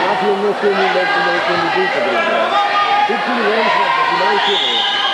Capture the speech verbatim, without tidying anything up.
Laten we nog veel meer mensen naar de community brengen. Dit kunnen we eigenlijk, dat is mijn zin.